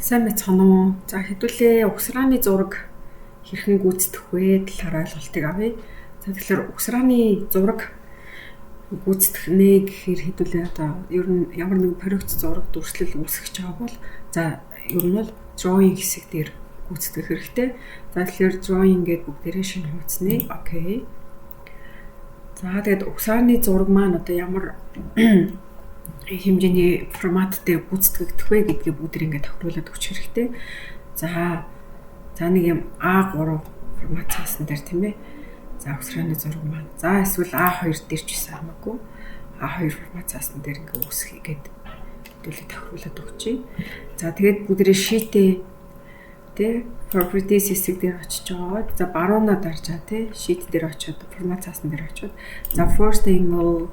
Сайн байцгаана уу? За хэдүүлээ угсрааны зураг хэрхэн гүйцэтгэх вэ талаар ойлголтыг авъя. За тэгэхээр угсрааны зураг гүйцэтгэх нэ гэхээр хэдүүлээ одоо ер нь ямар нэгэн проект зураг дүрслэл үүсгэж байгаа бол за ер нь бол drawing хэсэг дээр гүйцэтгэх хэрэгтэй. За тэгэхээр drawing гэдэг бүгдээрээ шинэ хуудасны. Окей. За тэгээд угсрааны зураг маань одоо ямар хэмжээний формат дээр гүйцэтгэгдэх вэ гэдгийг бүгд ингээд тохируулаад өгчих хэрэгтэй. За за нэг юм А3 формат цаасан дээр тийм ээ. За угсрааны зураг маань. За эсвэл А2 дээр ч гэсэн хамаагүй. А2 формат цаасан дээр ингээд үүсгэе гээд хэдүүлээ тохируулаад өгчээ. За тэгээд бүгдээрээ sheet-ээ тэ properties хэсэг дээр очиж байгаа. За баруунаа дарж байгаа тий sheet дээр очиод формат цаасан дээр очиод за first angle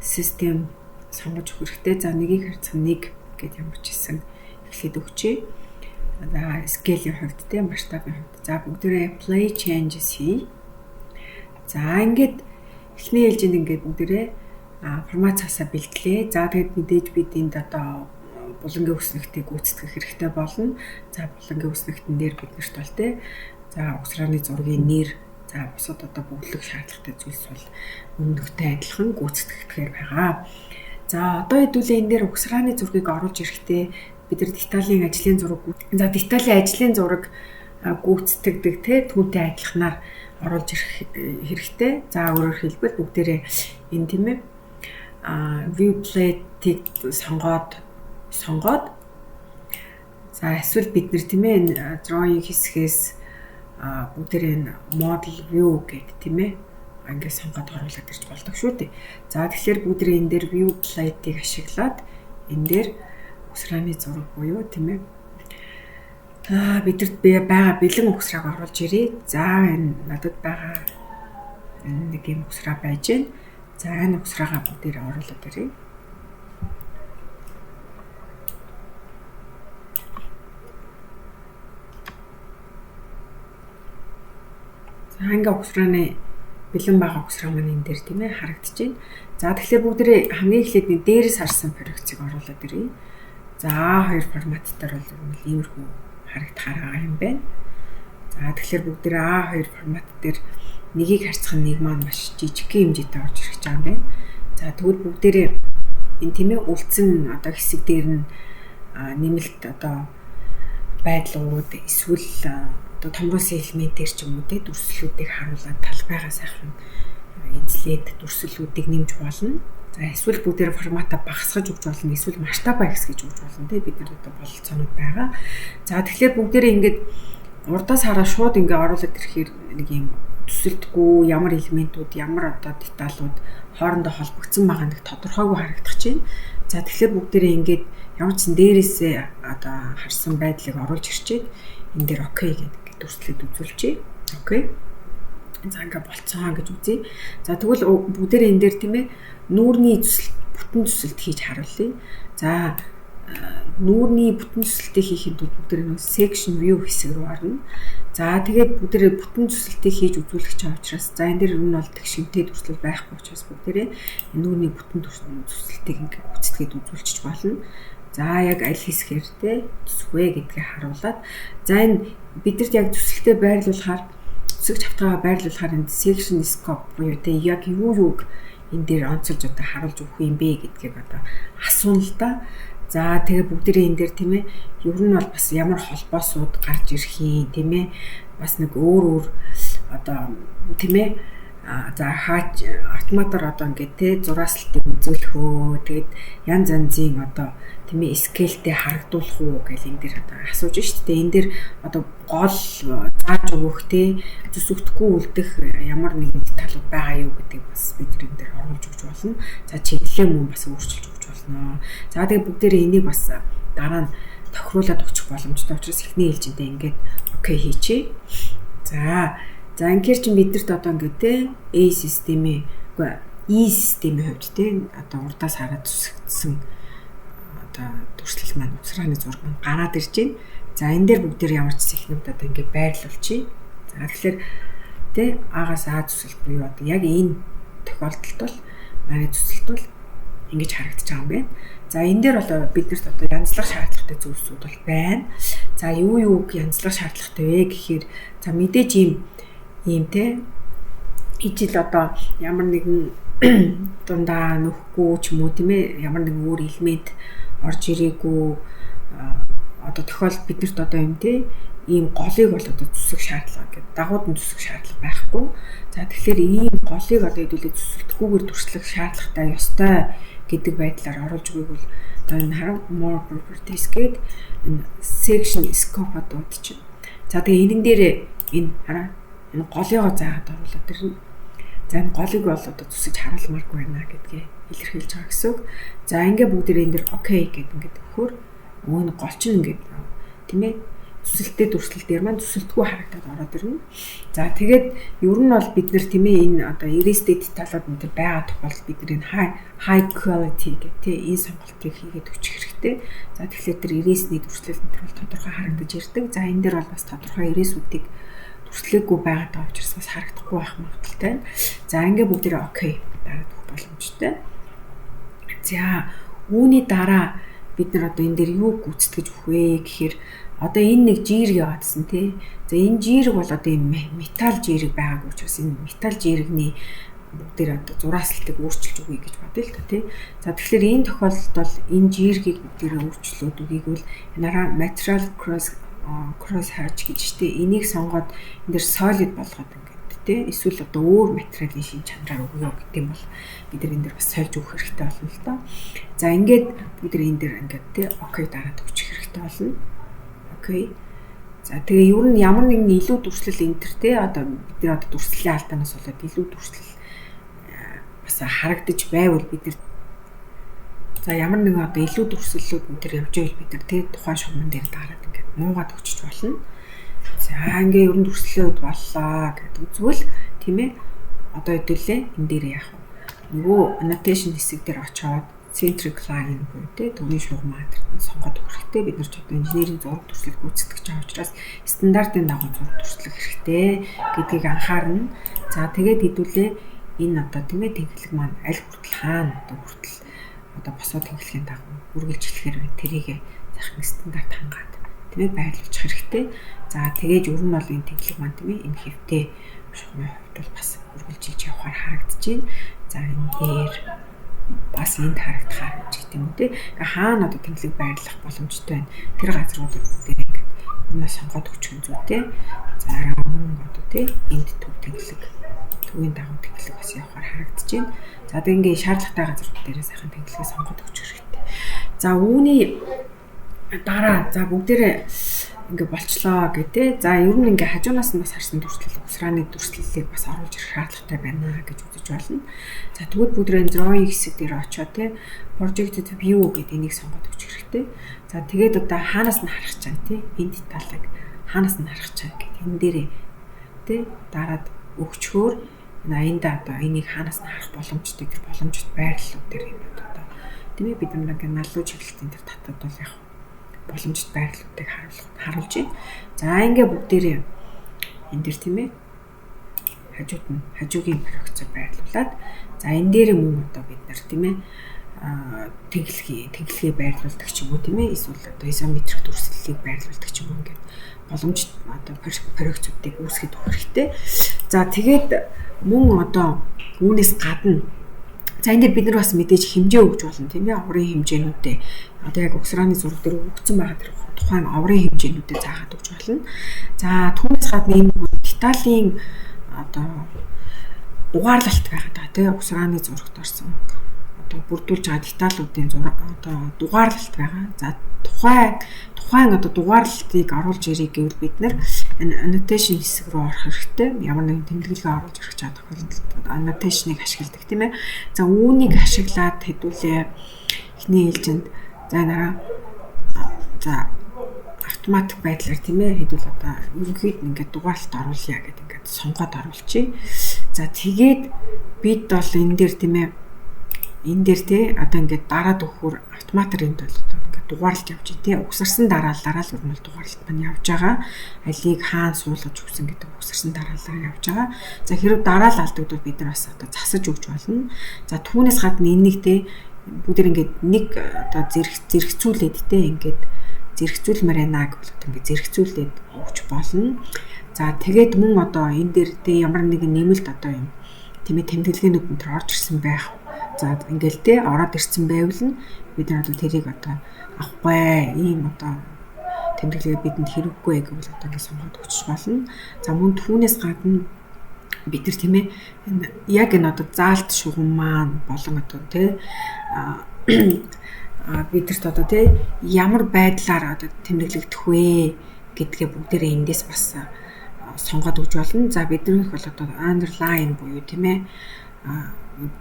system сонгож өгөх хэрэгтэй. За нэгийг харьцах 1 гэд ямар ч хэсэн эхлээд өгчээ. За scale-ийн хувьд те масштабын хувьд. За бүгдээрээ apply changes хий. За ингээд эхний ээлжинд ингээд бүгдээрээ формат цаасаа бэлтлээ. За тэгэд мэдээж бид энд одоо булангийн өснөгтийг гүйцэтгэх хэрэгтэй болно. За булангийн өснөгтөн дээр бид нарт бол те за угсрааны зургийн нэр за бусад одоо бөглөх шаардлагатай зүйлс бол өмнөхтэй адилхан гүйцэтгэхээр байгаа. За одоо хэдүүлээ энэ дээр угсрааны зургийг оруулж ирэхдээ бид нар деталийн ажлын зураг за деталийн ажлын зураг гүйцэтгэдэг те түүнтэй адилханаар оруулж ирэх хэрэгтэй. За өөрөөр хэлбэл бүгдээрээ энэ тийм ээ view plate-ийг сонгоод за эсвэл бид нар тийм ээ энэ drawing хэсгээс бүгдээрээ энэ model view гэдэг тийм ээ ингээд сонгоод оруулаад ирж болдог шүү дээ. За тэгэхээр бүгдээ энэ дээр view plate-ийг ашиглаад энэ дээр угсрааны зураг буюу тийм ээ. Бидэрт байгаа бэлэн угсрааг оруулж ирье. За энэ надад байгаа нэг юм угсраа байж байна. За энэ угсраагаа бүгдээр оруулаад ирье. За ингээд угсрааны бэлэн байгаа угсраа маань энэ дээр тийм ээ харагдаж байна. За тэгэхээр бүгдээрээ хамгийн эхлээд нэг дээрээс харсан проекцийг оруулаад ирье. За А2 форматтаар бол иймэрхүү харагдахаар байгаа юм байна. За тэгэхээр бүгдээрээ А2 формат дээр нэгийг харьцах нэг маань маш жижигхэн хэмжээтэй орж ирэх юм байна. За тэгвэл бүгдээрээ энэ тийм ээ үлдсэн одоо хэсэг дээр нь нэмэлт одоо байдлууд эсвэл одоо томруулсан элементээр ч юм уу те дүрслэлүүдийг харуулад талбайгаа сайхан эзлээд дүрслэлүүдийг нэмж болно. За эсвэл бүгдээр форматаа багасгаж өгч болно, эсвэл масштабаа ихсгэж өгч болно те бид нар одоо бололцоонууд байгаа. За тэгэхээр бүгдээрээ ингээд урдаас хараа шууд ингээд оруулаад ирэхээр нэг юм төсөлтгүй ямар элементүүд, ямар одоо деталууд хоорондоо холбогдсон байгаа нэг тодорхойгүй харагдах чинь. За тэгэхээр бүгдээрээ ингээд ямар ч сан дээрээсээ одоо харсан байдлыг оруулж ирчээд энэ дээр окей гэдэг дүрслэлд үзүүлчихье. Окей. За ингээ болцсон гэж үзье. За тэгвэл бүгдээрээ энэ дээр тийм ээ нүүрний зүсэлт бүтэн зүсэлт хийж харуулъя. За нүүрний бүтэн зүсэлтийг хийхэд тулд бүгдээрээ нөө section view хэсэг рүү орно. За тэгээд бүгдээрээ бүтэн зүсэлтийг хийж үзүүлэх гэж байгаа учраас за энэ дээр нь бол тэгшинтэй дүрслэл байхгүй учраас бүгдээрээ нүүрний бүтэн зүсэлтийг ингээ гүйцэтгээд үзүүлчих болно. За яг аль хэсгээр те зүсэх вэ гэдгийг харуулад за энэ бидэрт яг зүсэлтэд байрлуулахаар зүсэг чавтгаа байрлуулахаар энэ section scope буюу те яг юу юуг энэ дээр онцолж одоо харуулж өгөх юм бэ гэдгийг одоо асууна л да. За тэгээ бүгдээрээ энэ дээр тийм ээ ер нь бол бас ямар холбоосууд гарч ирэх юм тийм ээ бас нэг өөр өөр одоо тийм ээ за хаач автоматар одоо ингээд те зураасалтыг үзүүлэх өө тэгээд янз янзын одоо тийм ээ скейлтэй харагдуулах уу гэл энэ дээр одоо асууж штэ. Энэ дээр одоо гол зааж өгөх те зүсэгдэхгүй үлдэх ямар нэгэн деталууд байгаа юу гэдгийг бас бид энэ дээр оруулж өгч болно. За чиглэлээ мөн бас өөрчилж өгч болно. За тэгээд бүгдээрээ энийг бас дараа нь тохируулаад өгчих боломжтой учраас эхний ээлжиндээ ингээд окей хийчихье. За За ингээр чинь бидэрт одоо ингээд те A системийн үгүй E системийн хувьд те одоо урдаас хараад зүсэгдсэн одоо дүрслэл маань угсрааны зураг маань гараад ирж байна. За энэ дээр бүгдээр ямар ч техникүүд одоо ингээд байрлуулчихъя. За тэгэхээр те А-гаас А зүсэлт буюу одоо яг энэ тохиолдолд бол манай зүсэлт бол ингэж харагдаж байгаа юм байна. За энэ дээр бол биднэрт одоо янзлах шаардлагатай зүйлсүүд бол байна. За юу юуг янзлах шаардлагатай вэ гэхээр за мэдээж ийм те ижил одоо ямар нэгэн дундаа нөхгүй ч юм уу тийм ээ ямар нэгэн өөр элемент орж ирээгүй одоо тохиолдолд биднэрт одоо юм те ийм голыг бол одоо зүсэх шаардлага гэдэг дагууд нь зүсэх шаардлага байхгүй. За тэгэхээр ийм голыг одоо хэдүүлээ зүсэлтгүйгээр дүрслэх шаардлагатай ёстой гэдэг байдлаар оруулж өгөөг бол одоо энэ харав more properties гээд энэ section scope дуудчихна. За тэгээ энэн дээр энэ хараа энэ голыгоо заагаад оруулаад ирнэ. За энэ голыг бол одоо зүсэж харуулмааргүй байна гэдгээ илэрхийлж байгаа гэсэн үг. За ингээ бүгдээ энэ дэр okay гэд ингээд өгөхөөр өө энэ гол чинь ингээд тийм ээ зүсэлттэй дүрслэл дээр маань зүсэлтгүй харагдаад ороод ирнэ. За тэгээд ер нь бол бид нар тийм ээ энэ одоо 99 деталууд энэ төр байгаа тохиолдолд бид нар энэ high quality гэх тийм энэ сонголтыг хийгээд өгчих хэрэгтэй. За тэгэхээр тэр 99-ний дүрслэл энэ төр бол тодорхой харагдаж ирдэг. За энэ дээр бол бас тодорхой 99-үүдийг дүрслээгүй байгаад байгаа учраас бас харагдахгүй байх магадлалтай байна. За ингээ бүгдээрээ okay дараад өгөх боломжтой. За үүний дараа бид нар одоо энэ дээр юу гүйцэтгэж өгөх вэ гэхээр одоо энэ нэг жийрэг яваадсан тий. За энэ жийрэг бол одоо энэ металл жийрэг байгаагүй учраас энэ металл жийрэгний бүгдээр одоо зураасалтыг өөрчилж өгье гэж бодъё л та тий. За тэгэхээр энэ тохиолдолд бол энэ жийргийг бүгдээрээ өөрчлөөд үгийг бол энараа material cross hatch гэж штэ энийг сонгоод энэ дэр solid болгоод ингээд тий эсвэл одоо өөр материалын шин чанараар өгөө гэдэг юм бол бид нар энэ дэр бас сольж өгөх хэрэгтэй болно л доо. За ингээд бид нар энэ дэр ингээд тий okay дараад өгчих хэрэгтэй болно. Okay. За тэгээ ер нь ямар нэгэн илүү дүрслэл энэ төр те одоо бид нар одоо дүрслэлийн алдаанаас болоод илүү дүрслэл бас харагдаж байвал бид нар за ямар нэгэн одоо илүү дүрслэлүүд энэ төр явж байвал бид нар те тухайн шугамн дээр дараад ингээд нуугаад өгчөж болно. За ингээ ер нь дүрслэлийн үед боллоо гэдэг үзвэл тийм ээ одоо хэдүүлээ энэ дээр яах вэ? Нөгөө annotation хэсэг дээр очиод centric line буюу те төвийн шугамаа тэр сонгоод өгөх хэрэгтэй. Бид нар ч одоо инженерийн зураг дүрслэл гүйцэтгэж байгаа учраас стандартын дагуу зураг дүрслэх хэрэгтэй гэдгийг анхаарна. За тэгээд хэдүүлээ энэ одоо тийм ээ тэнхлэг маань аль хүртэл хаана одоо хүртэл одоо босоо тэнхлэгийн дагуу үргэлжлэхээр байна. Тэрийг сайхан стандарт хангаад тийм ээ байрлуулчих хэрэгтэй. За тэгээд ер нь бол энэ тэнхлэг маань тийм ээ энэ хэвтэй шугамын хувьд бол бас үргэлжилж явахаар харагдаж байна. За энэ дээр бас энд харагдахаар ч гэдэг юм уу те. Ингээ хаана одоо тэнхлэг байрлах боломжтой байна. Тэр газруудад бүгдээр ингээд юмаа сонгоод өгчих юм зүйтэй. За мөн одоо те энд төв тэнхлэг төвийн дагуу тэнхлэг бас явахаар харагдаж байна. За тэг ингээ шаардлагатай газрууд дээрээ сайхан тэнхлэгээ сонгоод өгчих хэрэгтэй. За үүний дараа за бүгдээрээ ингээ болчлоо гэ тэ. За ер нь ингээ хажуунаас нь бас харсан дүрслэл угсрааны дүрслэлийг бас оруулж ирэх шаардлагатай байна гэж үзэж байна. За тэгвэл бүгдээ drawing хэсэг дээр очиод тэ projected view гэдэг энийг сонгоод өгчих хэрэгтэй. За тэгээд одоо хаанаас нь харах чам тэ энэ деталыг хаанаас нь харах чам гэдэг энэ дээрээ тэ дараад өгчхөөр энд одоо энийг хаанаас нь харах боломжтой тэр боломжит байрлалууд дээр юм одоо тийм ээ бид нар ингээ налуу чиглэлтийн тэр татад бол яг боломжит байрлалуудыг харуулж байна. За ингээ бүгдээрээ энэ дэр тийм ээ хажууд нь хажуугийн проекцийг байрлуулад за энэ дээр мөн одоо бид нар тийм ээ тэнхлэгээ байрлуулдаг ч юм уу тийм ээ эсвэл одоо изометрик дүрслэлийг байрлуулдаг ч юм уу ингээд боломжит одоо проекцүүдийг үүсгэж өгөх хэрэгтэй. За тэгээд мөн одоо үүнээс гадна за энэ дээр бид нар бас мэдээж хэмжээ өгч болно тийм ээ оврын хэмжээнүүдээ одоо яг угсрааны зураг дээр өгсөн байгаа тэр тухайн оврын хэмжээнүүдээ заагаад өгч болно. За түүнээс гадна энэ деталийн одоо дугаарлалт байгаа даа тийм угсрааны зурагт орсон одоо бүрдүүлж байгаа деталуудын зураг одоо дугаарлалт байгаа. За тухайн одоо дугаарлалтыг оруулж ирэх гэвэл бид нар энэ annotation хэсэг рүү орох хэрэгтэй. Ямар нэгэн тэмдэглэгээ оруулж ирэх чад тохиолдолд annotation-ыг ашигладаг тийм ээ. За үүнийг ашиглаад хэдүүлээ эхний ээлжинд за нараа за автоматик байдлаар тийм ээ хэдүүл одоо ерөнхийд нь ингээд дугаарлалт оруулъя гэдэг ингээд сонгоод оруулчихъя. За тэгээд бид бол энэ дээр тийм ээ энэ дээр те одоо ингээд дараад өгөхөөр автоматар энд бол одоо ингээд дугаарлалт явж байна те угсарсан дараалалаараа л ер нь дугаарлалт маань явж байгаа. Алийг хаан суулгаж өгсөн гэдэг угсарсан дараалалаар явж байгаа. За хэрв дараал алдагдвал бид нар бас одоо засаж өгч болно. За түүнээс гадна энийг те Бүгд ингээд нэг одоо зэрэгцүүлээд те, ингээд зэрэгцүүлмээр байна гэвэл одоо ингээд зэрэгцүүлээд өгч болно. За, тэгээд мөн одоо энэ дээр те ямар нэгэн нэмэлт одоо юм, тийм ээ, тэмдэглэгээнүүд энэ төр орж ирсэн байх. За, ингээл те ороод ирсэн байвал нь бид нар одоо тэрийг одоо авахгүй, ийм одоо тэмдэглэгээ бидэнд хэрэггүй гэвэл одоо ингээд сонгоод өгч болно. За, мөн түүнээс гадна бид нар, тийм ээ, яг энэ одоо заалт шугам маань болон одоо тий бидэрт одоо тий ямар байдлаар одоо тэмдэглэгдэх вэ гэдгээ бүгдээрээ эндээс бас сонгоод өгч болно. За, биднийх бол одоо underline буюу, тийм ээ,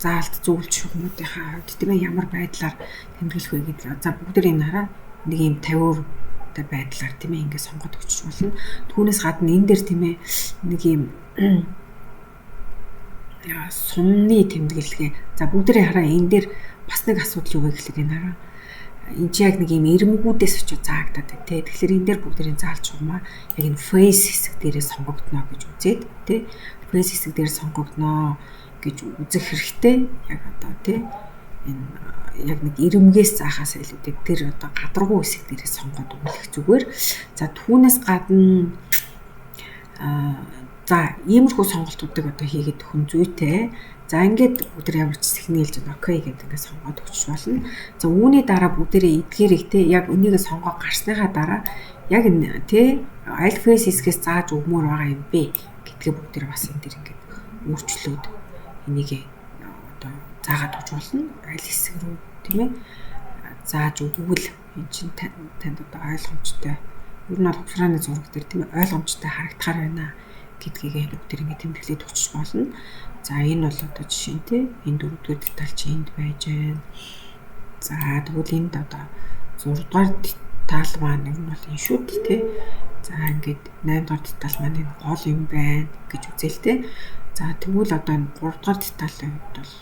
заалт зүүлт шугамнуудынхаа хувьд, тийм ээ, ямар байдлаар тэмдэглэх вэ гэдэг. За, бүгдээр энэ хараа нэг юм 50 одоо байдлаар, тийм ээ, ингээд сонгоод өгч болно. Түүнээс гадна энэ дээр, тийм ээ, нэг юм сумны тэмдэглэгээ. За, бүгдээрээ хараа, энэ дээр бас нэг асуудал юу вэ гэхлээр энэ хараа, энэ чи яг нэг юм ирмэгүүдээс очиж заагдаад байна тий. Тэгэхээр энэ дээр бүгдээрийн заалт шугамаа яг энэ face хэсэг дээрээ сонгогдно гэж үзээд тий. Face хэсэг дээр сонгогдно гэж үзэх хэрэгтэй. Яг одоо тий энэ яг нэг ирэмгээс заахаас илүүтэй тэр одоо гадаргуу хэсэг дээрээ сонгоод өгөх зүгээр. За, түүнээс гадна за, иймэрхүү сонголтуудыг одоо хийгээд өгөх зүйтэй. За, ингээд бүгд ямар ч хэсэг нээлж okay гэдэг ингээд сонгоод өгч болно. За, үүний дараа бүгдээрээ эдгээрийг те яг энийгээ сонгоо гарсныхаа дараа яг те аль face хэсгээс зааж өгмөр байгаа юм бэ гэдгээ бүгдээрээ бас энэ дэр ингээд өөрчлөөд энийг одоо заагаад өгч болно. Аль хэсэг рүү, тийм ээ, зааж өгвөл энэ чинь танд одоо ойлгомжтой, ер нь бол угсрааны зураг дээр, тийм ээ, ойлгомжтой харагдахаар байна гэдгийг бүгд ингээд тэмдэглээд өгч болно. За, энэ бол одоо жишээ нь тий энэ дөрөвдүгээр деталь чи энд байж байна. За, тэгвэл энд одоо 6 дугаар деталь маань ер нь бол энэ шүү дээ тий. За, ингээд 8 дугаар деталь маань энэ гол юм байна гэж үзээл тий. За, тэгвэл одоо энэ 3 дугаар деталийн хувьд бол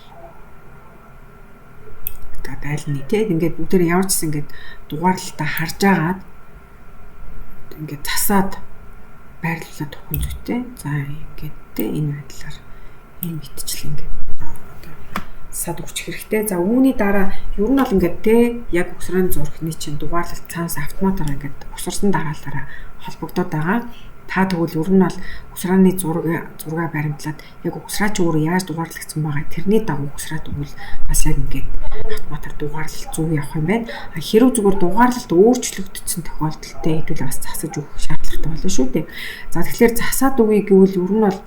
за дайлны тий ингээд бүгдээр ямар ч гэсэн ингээд дугаарлалтаа харж агаад ингээд засаад байрлуулаад өгөх зүйтэй. За, ингээд тий энэ байдлаар энэ мэтчил ингээд одоо сад өгч хэрэгтэй. За, үүний дараа ер нь бол ингээд те яг угсрааны зурагны чинь дугаарлалт цаанаас автоматар ингээд угсарсан дараалалаараа холбогдоод байгаа. Та тэгвэл ер нь бол угсрааны зураг баримтлаад яг угсраач өөрөө яаж дугаарлагдсан байгаа тэрний дагуу угсраад өгвөл бас яг ингээд автоматар дугаарлалт зөв явах юм байна. А хэрэг зүгээр дугаарлалт өөрчлөгдсөн тохиолдолд хэдүүлээ бас засаж өгөх шаардлагатай болно шүү дээ. За, тэгэхээр засаад өгье гэвэл ер нь бол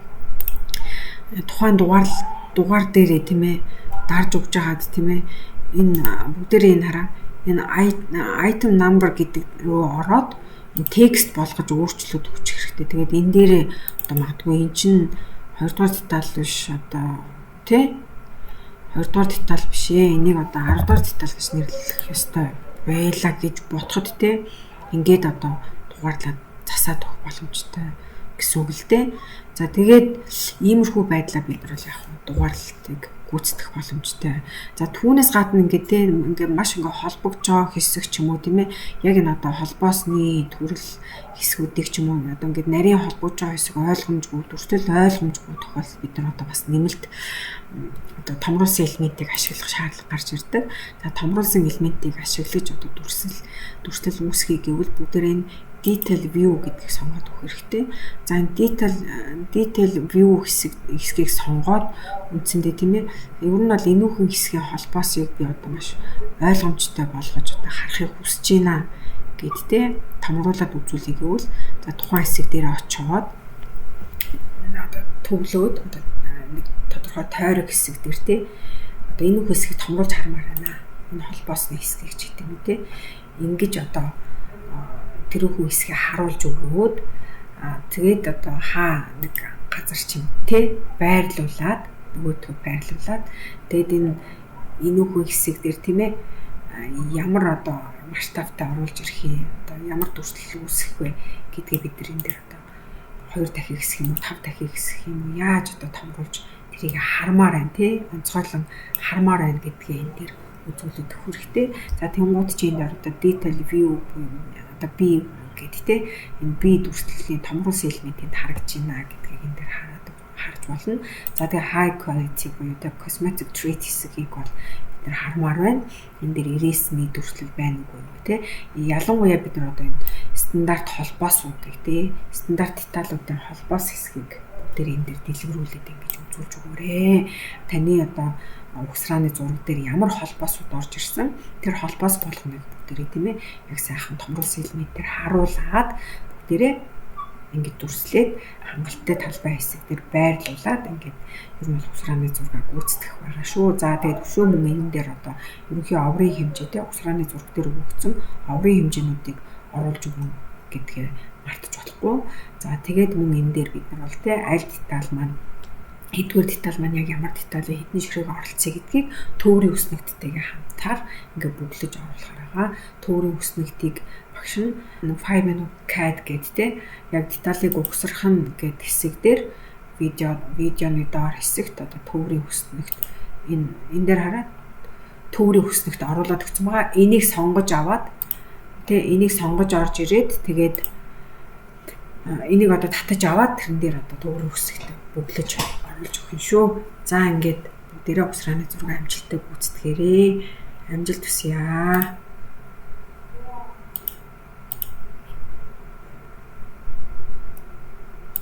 тухайн дугаар дээрээ, тийм ээ, дарж өгж хагаад, тийм ээ, энэ бүгдээрээ энэ хараа, энэ item number гэдэг рүү ороод энэ текст болгож өөрчлөлт өгчих хэрэгтэй. Тэгээд энэ дээрээ одоо магадгүй эн чинь 2 дугаар деталь биш, одоо тий 2 дугаар деталь биш ээ. Энийг одоо 10 дугаар деталь гэж нэрлэх ёстой байлаа гэж бодоход тий ингээд одоо дугаарлаад засаад өгөх боломжтой гэсэн үг л дээ. За, тэгээд иймэрхүү байдлаа бид нар бол яг дугаарлалтыг гүйцэтгэх боломжтой. За, түүнээс гадна ингээд те ингээд маш ингээд холбогдож байгаа хэсэг ч юм уу, тийм ээ, яг энэ одоо холбоосны төрөл хэсгүүдийг ч юм уу, одоо ингээд нарийн холбогдож байгаа хэсэг ойлгомжгүй, дүрслэл ойлгомжгүй тохиолдолд бид нар одоо бас нэмэлт одоо томруулсан элементийг ашиглах шаардлага гарч ирдэг. За, томруулсан элементийг ашиглаж одоо дүрслэл үүсгэе гэвэл бүгдээрээ энэ detail view гэдгийг сонгоод өгөх хэрэгтэй. За, энэ detail view хэсгийг сонгоод үндсэндээ, тийм ээ, ер нь бол энүүхэн хэсгийн холбоосыг би одоо маш ойлгомжтой болгож одоо харахыг хүсэж байна гэд те томруулаад үзүүлэе гэвэл за, тухайн хэсэг дээр очиод одоо төвлөөд одоо нэг тодорхой тойрог хэсэг дээр те одоо энэ хэсгийг томруулж хармаар байна. Энэ холбоосны хэсгийг ч гэдэг юм те ингэж одоо тэрүүхэн хэсгийг харуулж өгөөд, тэгээд одоо хаа нэг газар чинь тэ байрлуулад, нөгөөдгөө байрлуулад, тэгээд энэ энүүхэн хэсэг дээр, тийм ээ, ямар одоо масштабтай оруулж ирэх юм, одоо ямар дүрслэл үүсгэх вэ гэдгээ бид нар энэ дээр одоо хоёр дахин хэсэг юм уу, тав дахин хэсэг юм уу, яаж одоо томруулж тэрийг хармаар байна тий онцгойлон хармаар байна гэдгээ энэ дээр үзүүлээд өгөх хэрэгтэй. За, тэнгууд чи энэ дээр одоо detail view буюу одоо би гэд те энэ би дүрслэлийн томруулсан элементэнд харагдаж байна гэдгийг энэ дээр хараад харж болно. За, тэгээ high quality буюу тэ cosmetic treat хэсгийг бол бид бид нар хармаар байна. Энэ дээр 99-ний дүрслэл байна уугүй юу те. Ялангуяа бид нар одоо энэ стандарт холбоосуудыг те, стандарт деталуудын холбоос хэсгийг бүгдээр энэ дээр дэлгэрүүлээд ингэж үзүүлж өгөөрэй. Таны одоо угсрааны зураг дээр ямар холбоосууд орж ирсэн, тэр холбоос болгоныг бүгдээрээ, тийм ээ, яг сайхан томруулсан элементээр харуулад, бүгдээрээ ингээд дүрслээд, хангалттай талбай хэсэг дээр байрлуулад ингээд ер нь бол угсрааны зургийг гүйцэтгэх байгаа шүү. За, тэгээд өшөө мөн энэ дээр одоо ерөнхий оврын хэмжээтэй угсрааны зураг дээр өгөгдсөн оврын хэмжээнүүдийг оруулж өгнө гэдгээ мартаж болохгүй. За, тэгээд мөн энэ дээр бид нар бол те аль деталь маань, хэддүгээр деталь маань яг ямар деталь, хэдэн ширхэг оролцъё гэдгийг төврийн өснөгттэйгээ хамтаар ингээ бөглөж оруулахаар байгаа. Төврийн өснөгтийг багш нь 5 minute CAD гээд те яг деталийг угсрах нь гээд хэсэг дээр видеоны доор хэсэгт одоо төврийн өснөгт энэ дээр хараад төврийн өснөгт оруулаад өгсөн байгаа. Энийг сонгож аваад тэ энийг сонгож орж ирээд, тэгээд энийг одоо татаж аваад тэрэн дээр одоо төврийн өсгөлт бөглөж оруулж өгөх юм шүү. За, ингээд бүгдээрээ угсрааны зураг амжилттай гүйцэтгээрэй. Амжилт хүсье.